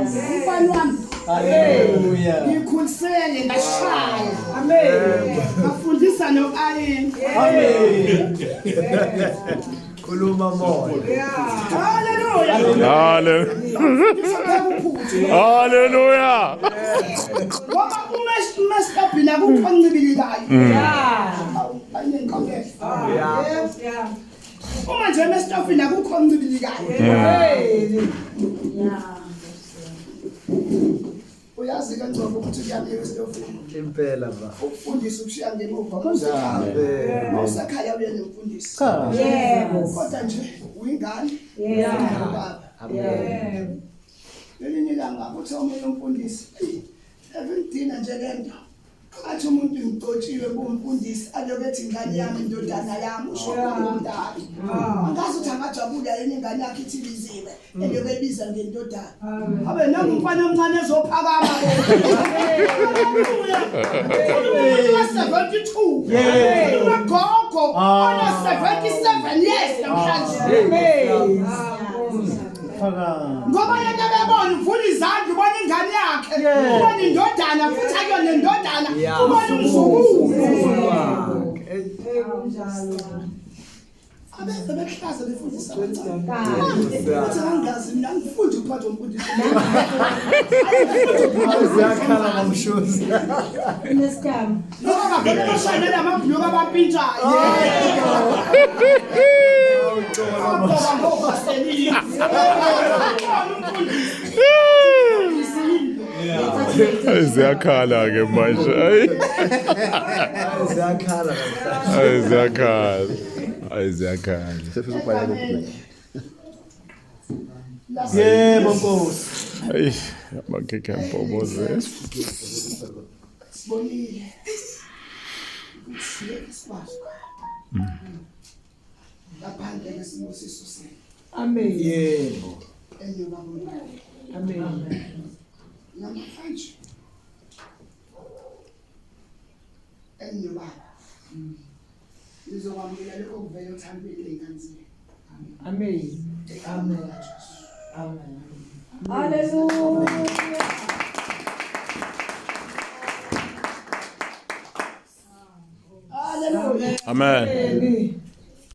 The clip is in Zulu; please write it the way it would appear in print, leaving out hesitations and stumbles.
Umfana wami. Hallelujah. Ngikhulisele ngashaya. Amen. Ngafundisa no-Ayini. Amen. Khuluma moya. Hallelujah. Hallelujah. Ngifundisa pheka uphuthu. Hallelujah. Ngoba uma esitobhini akukho oncibilikayo. Yeah. Awu, ayinenqabela. Yes, yeah. Uma nje emestofini akukho oncibilikayo. Hey. Uyazi ke Ngcobo ukuthi kuyamika esitofini. Impela ba. Ukufundisa ukushiya ngemuva. Mawusekhaya. Mawusekhaya uye nemfundisi. Cha. Yebo. Kodwa nje uyingane. Yeah. Baba. Yebo. Ngelinye ilanga kuthi omunye umfundisi, "Eyi, evindina nje le nto. Athi umuntu ngigcotshiwe kuwumfundisi aloku ethi ingane yami indodana yami usho umntana. Angazi ukuthi angajabula yini ingane yakhe ithi ibiziwe eloku ebiza ngendodana. Abe nangu umfana omncane ezophakama. Haleluya. Umuntu wa-72. Yeah. Ugogo ona 77 years namhlanje. Amen. Phakama. Ngoba yena bebona uvula izandla ubona ingane yakhe Yeah. ubona indodana futhi akuyona indodana Yeah. ubona umzukulu Wakhe. Abeze bekuhlaza befundisa abancane futhi angingazi mina angifundi ukuphatha umfundisi. Ziyakhala ngomshuzi. Nescam. Ngoba bavele bashayele amabhuluku abampintshayo Aqoba ngovaselini. Umfundisi. Ziyakhala ke manje. Ayi. Ziyakhala namhlanje. Ayi ziyakhala. Ayi ziyakhala. Yebo Nkosi. Ayi amakhekhe ambhobozela. Sibonile ukuthi ngeke sikwazi ngaphandle kwesibusiso senu. Amen. Yebo. Enyoba ngomntwana. Amen. Namhlanje eniyobaba nizokwamukela lokho okuvela othandweni ley'ngane zenu. Amen. Egameni likaJesu. Amen. Hallelujah. Hallelujah. Amen. Amen.